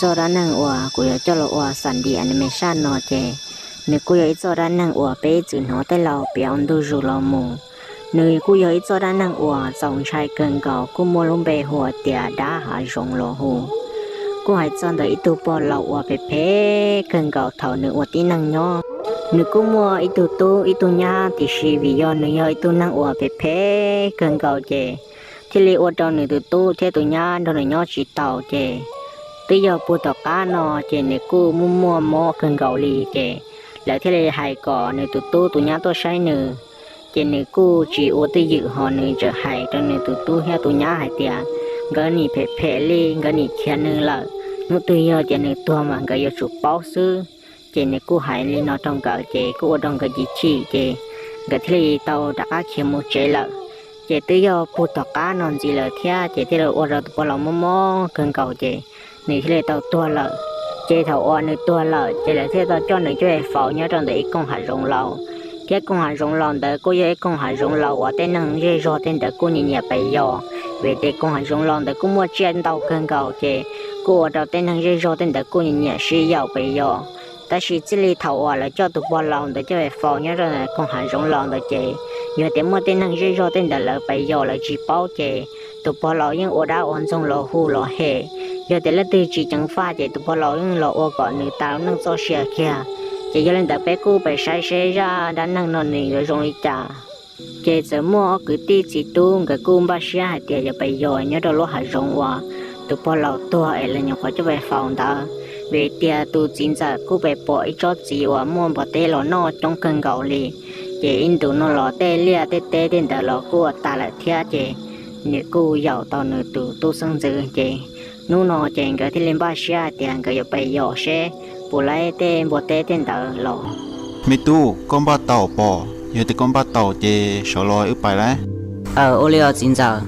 txoj dab neeg uas kuv yuav coj los ua xam ntim animation no ces nws kuj yog ib txoj dab neeg uas peb ib txwm hnov tej laus piav ua ntu zus los mus. Nws kuj yog ib txoj dab neeg uas txaus ntshai kawg nkaus, kuj muaj lub npe hu tias dab hav zoov los hu. Kuj hais txog ntawm ib tug pog laus uas phem phem kawg nkaus thaum nws ua tib neeg nyob. Nws kuj muaj ib tug tub ib tug nyab, tiam sis vim yog nws yog ib tug neeg uas phem phem kawg nkaus ces thiaj li ua rau nws tus tub thiab tus nyab nrog nws nyob tsis taus ces twb yog puag tom qab no ces nws kuj muaj muaj mob kawg nkaus li ces lawv thiaj li hais kom nws tus tub tus nyab tuaj saib nws. Ces nws kuj tsis ua twj ywm ho nws tseem hais rau nws tus tub thiab tus nyab hais tias nkawd nim phem phem li, nkawd nim khiav nws lawm, hnub twg yog tias nws tuag mas nkawd yuav tsum paub xwb. Ces nws kuj hais li no rau nkawd ces kuj ua rau nkawd chim chim ces nkawd thiaj li tau rov qab khiav mus tsev lawm. Ces twb yog puag tom qab no ntxiv lawm thiab ces thiaj li ua rau tus pog laus mob mob kawg nkaus ces nws thiaj li tau tuag lawm. Ces thaum uas nws tuag lawm ces lawv thiaj tau coj nws coj faus nyob rau ntawm ib koog hav zoov laus, thiab koog hav zoov laus ntawd kuj yog ib koog hav zoov laus uas tej neeg zej zog tej ntawd kuj nyiam nyiam pes yos. Vim tias koog hav zoov laus ntawd kuj muaj tsiaj ntau kawg nkaus ces kuj ua rau tej neeg zej zog tej ntawd kuj nyiam nyiam sib yaum pes yos. Tab sis txij li thaum uas lawv coj tus pog laus ntawd coj faus nyob rau koog hav zoov laus ntawd ces yog tias muaj tej neeg zej zog tej ntawd lawv pes yos lawv tsis paub ces tus pog laus yeej ua dab ua ntxoog los hu los hem. Yog tias leej twg tsis ceev faj ces tus pog laus yeej los ua kom nws tas lub neej txoj sia kiag. Ces yog li ntawd peb kuj pes saib seb zaj dab neeg no nws yuav zoo li cas. Ces txawm muaj ob kwv tij txiv tub nkawd kuj npaj siab hais tias yuav pes yos nyob rau lub hav zoov uas tus pog laus tuag es lawv nyuam qhuav coj pes faus ntawd. Vim tias tus txiv ntxawm kuj pes pom ib tsob txiv uas muaj npua teb los noj coob kawg nkaus li. Ces ib ntus no los tej liaj tej teb tej ntawd los kuj ua tas lawm thiab ces nws kuj yaum tau nws tus tub xeeb ntxwv ces hnub no ces nkawd thiaj li npaj siab hais tias nkawd yuav pes yos seb puas laib tej npua teb tej ntawd los. Me tub, koj npaj tau pom? Yog tias koj npaj tau ces sawv los wb pais lawm. Aw, ua li os txiv ntxawm.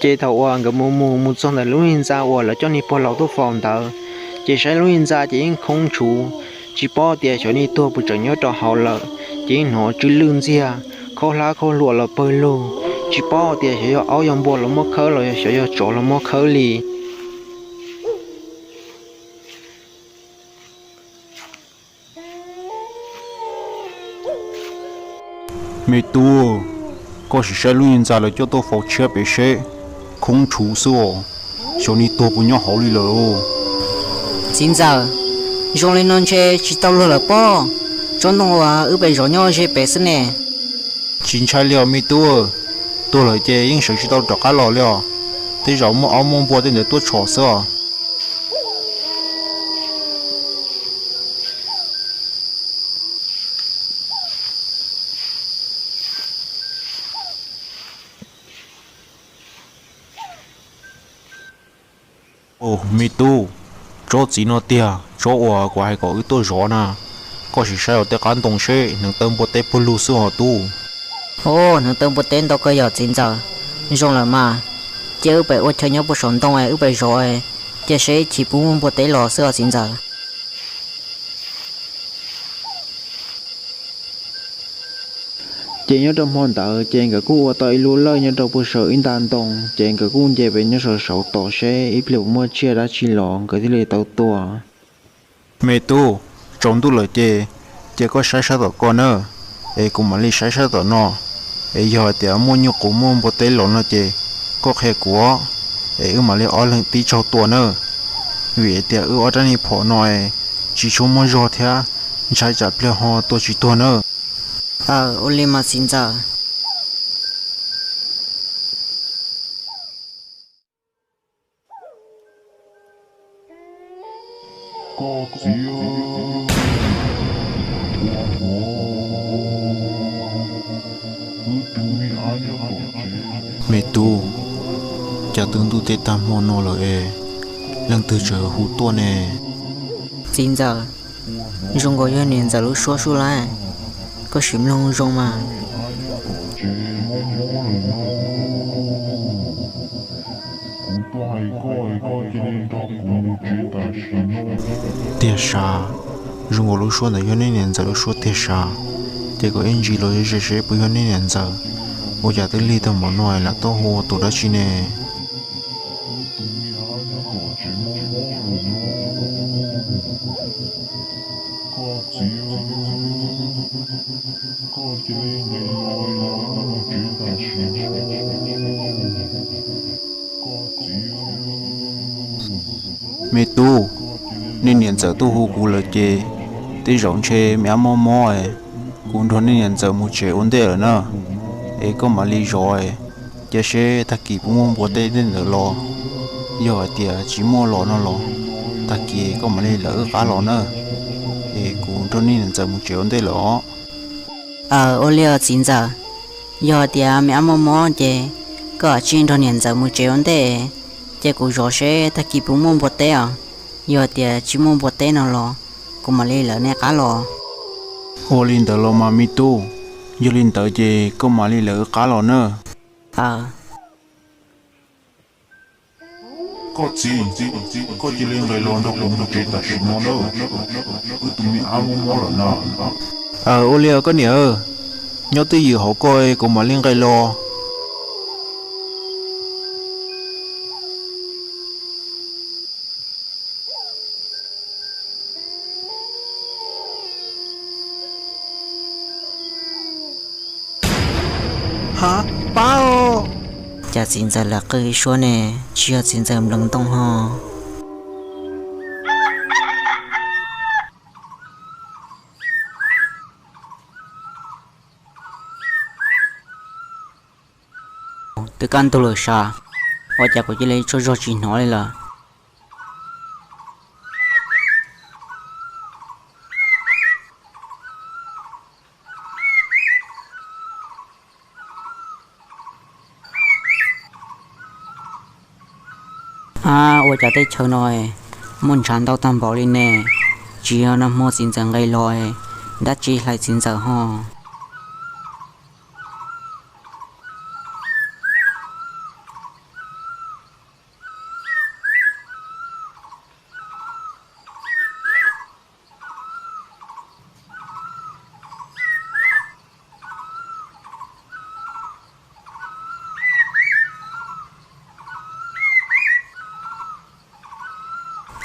Ces thaum uas nkawd mus mus mus txog ntawm lub niag ntxa uas lawv coj niag pog laus tuaj faus ntawd, ces saib lub niag ntxa ces yeej khoob tshuv, tsis paub tias xyov niag tuag puas tseem nyob rau hauv lawm. Ces yeej hnov tsw lwj ntxiag, khaub hlab khaub hluas los pawg lug, tsis paub tias xyov yog aub yog npua los muab khawb los xyov yog tsov los muab khawb li. Me tub, koj sim saib lub niag ntxa lawv coj tuaj faus tshiab pem seb, khoob tshuv xwb os, xyov niag tuag puas nyob hauv li lawm. Txiv ntxawm, zoo li no ntshe tsis tau luag lawm pob, tsob ntoo uas wb pem zov nyob ze pem xwb ne. Tsis ntshai li os me tub, tuag lawm ces yeej sawv tsis tau rov qab los li os, tej zaum muaj aub muaj npua tej ntawd tuaj tshom xwb os. Os me tub, tsob txiv no tiag tsob uas kuv hais kom wb tuaj zov na. Koj sim saib os, tej qab ntoo seb, hneev taw npua teb puag lug xwb os tub. Os, hneev taw npua teb ntau kawg yom txiv ntxawm. Zoo lawm mas, cia wb pem ua chaw nyob puag saum ntoo es wb pem zov, cia seb ib chim puas muaj npua teb los xwb os txiv ntxawm. Ces nyob rau hmo ntawd ces nkawd kuj ua tau ib lub lawj nyob rau puag saum ib nta ntoo, ces nkawd kuj nce pem nyob saum saud tos seb ib pliag puas muaj tsiaj dab tsi los nkawd thiaj li tau tua. Me tub, tsaus ntuj lawm ces, cia koj saib sab tom koj na, es kuv mam li saib sab tom no, es yog hais tias muaj nyuj qus muaj npua teb los no ces koj qhia kuv, es wb mam li ob leeg tib tsaug tua na. Vim tias wb ob rab niag phom no es tsis tshua muaj zog thiab, ntshai tsam pliag ho tua tsis tuag na. Aw, ua li mas txiv ntxawm. Me tub, cas twb ntuj tej tag hmo no lawm es leej twg tseem hu tuaj ne? Txiv ntxawm, zoo nkaus yog niam ntxawm lub suab sub lawm, koj sim mloog zoo mas. Tiag sav, zoo nkaus lub suab ntawd yog nej niam ntxawm lub suab tiag sav. Ces kom ib ntsis los ze seb puas yog nej niam ntxawm. Ua cas twb lig tag npaum no lam tuaj hu tus dab tsi ne? Me tub, nej niam ntxawm tuaj hu kuv lawm ces tej zaum ntshe me ab mob mob es kuv nrog nej niam ntxawm mus tsev ua ntej lawm na. Es koj mam li zov es cia seb tag kis puas muaj npua teb tej ntawd los. Yog hais tias tsis muaj los no los, tag kis koj mam li lawv wb qab los na. Es kuv nrog nej niam ntxawm mus tsev ua ntej lawm os. Aw, ua li os txiv ntxawm. Yog hais tias me ab mob mob ces koj cia li nrog niam ntxawm mus tsev ua ntej, ces kuv zov seb tag kis puas muaj npua teb os. Yog hais tias tsis muaj npua teb no los kuv mam li lawv nej qab los. Ua li ntawd los mas me tub, yog li ntawd ces koj mam li lawv wb qab los na. Aw. Koj txiv, koj cia li nqis los nrog kuv mus tsev tam sim no na, wb tus me ab mob mob lawm na. Aw, ua li os koj niam, nyob twj ywm hauv ko kuv mam li nqis los. Ha, pab os! Cas txiv ntxawm lam qw suab ne, tsis yog txiv ntxawm nplees ntoo ho. Twb kaj ntug lawm sav, ua cas kuv cia li tsaug zog tsis hnov li lawm. Ab, ua cas teb chaws no muaj ntshav ntau tag npaum li ne? Tsis yog nag hmo txiv ntxawm nqis los, dab tsi hlais txiv ntxawm ho?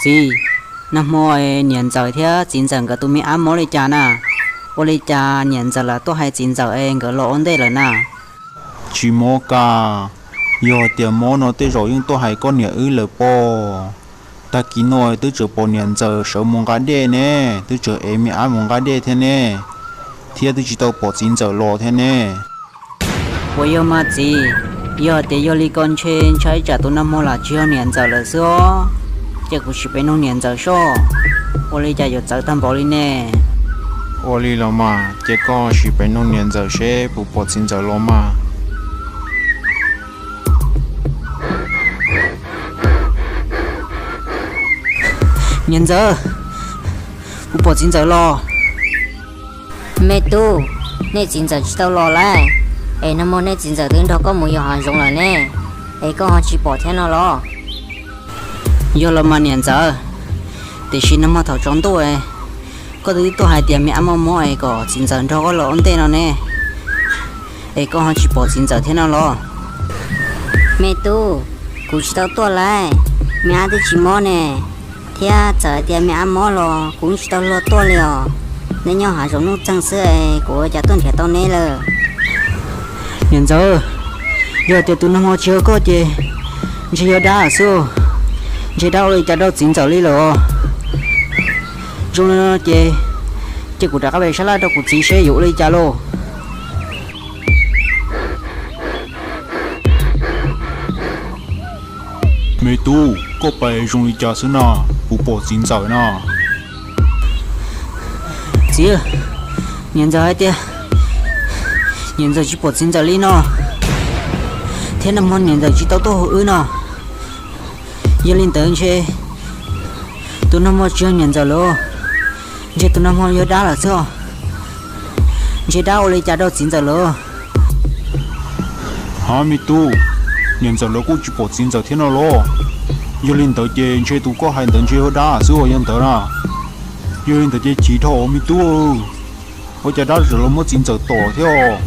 Txiv, nag hmo niam ntxawm thiab txiv ntxawm nkawd tus me ab mob li cas na? Ua li cas niam ntxawm lam tuaj hais txiv ntxawm es nkawd los ua ntej lawm na? Tsis mob kas, yog tias mob no tej zaum yeej tuaj hais koj niam wb lawm pob. Tag kis no twb tseem pom niam ntxawm sawv mus nqa dej ne, twb tseem ev me ab mus nqa dej thiab ne, thiab twb tsis tau pom txiv ntxawm los thiab ne. Puas yog mas txiv? Yog tias yog li ko ntshe ntshai tsam tus nag hmo lam tsis yog niam ntxawm lawm xwb os. Ces kuv sim pem nug niam ntxawm soj, ua li cas yuav txawv tag npaum li ne? Ua li los mas, ces koj sim pem nug niam ntxawm seb puas pom txiv ntxawm los mas. Niam ntxawm, kuv pom txiv ntxawm los. Me tub, nej txiv ntxawm tsis tau los lauj, es nag hmo nej txiv ntxawm twb nrog koj mus yos hav zoov lawm ne, es koj ho tsis pom thiab no los? Yog los mas niam ntxawm, tiam sis nag hmo thaum tsaus ntuj koj twb tuaj hais tias me ab mob mob es kom txiv ntxawm nrog koj los ua ntej no ne, es koj ho tsis pom txiv ntxawm thiab no los? Me tub, kuv tsis tau tuaj lauj, me ab twb tsis mob ne, thiab txawm hais tias me ab mob los kuv tsis tau luag tuaj li os. Neb nyob hav zoov nuj txeeg xwb es kuv ua cas tuaj nrhiav tau neb lawm? Niam ntxawm, yog tias tus nag hmo tsis yog koj ces ntshe yog dab xwb, ntshe dab ua li cas rau txiv ntxawm li lawm os. Zoo li no ces, ces kuv rov qab pem sab laj rau kuv txiv seb yuav ua li cas lauj. Me tub, koj pais zoo li cas xwb na? Kuv pom txiv ntxawm na. Txiv, niam ntxawm hais tias niam ntxawm tsis pom txiv ntxawm li no, thiab nag hmo niam ntxawm tsis tau tuaj hu wb no. Yog li ntawd ntshe tus nag hmo tsis yog niam ntxawm lawm, ntshe tus nag hmo yog dab lawm xwb os. Ntshe dab ua li cas rau txiv ntxawm lawm. Ha me tub, niam ntxawm lawv kuj tsis pom txiv ntxawm thiab no los? Yog li ntawd ces ntshe tus koj hais ntawd ntshe yog dab xwb os yog ntawd na. Yog li ntawd ces chim dhau me tub, ua cas dab tseem los muab txiv ntxawm tom thiab os?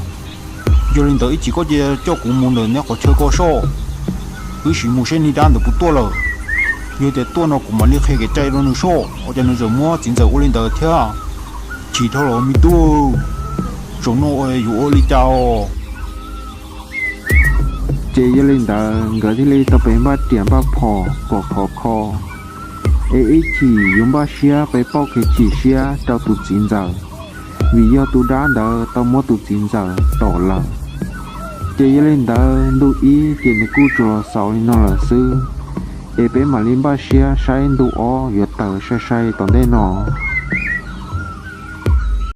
Yog li ntawd ib chim koj cia coj kuv mus ntawm neb qhov chaw ko soj, wb sim mus saib niag dab ntawd puas tuaj lawm. Yog tias tuaj no kuv mam li qhia kev cai rau nws soj, ua cas nws tseem muab txiv ntxawm ua li ntawd thiab. Chim dhau los me tub, zaum no yuav ua li cas os? Ces yog li ntawd nkawd thiaj li tau pem npaj riam npaj phom pom khov kho, es ib chim yuav npaj siab pem pauj kev chim siab rau tus txiv ntxawm, vim yog tus dab ntawd tau muab tus txiv ntxawm tom lawm. Ces yog li ntawd ntu ib ces nws kuj tsuas los xaus li no lawm xwb, es peb mam li npaj siab saib ntu ob yuav tawm sai sai tom ntej no.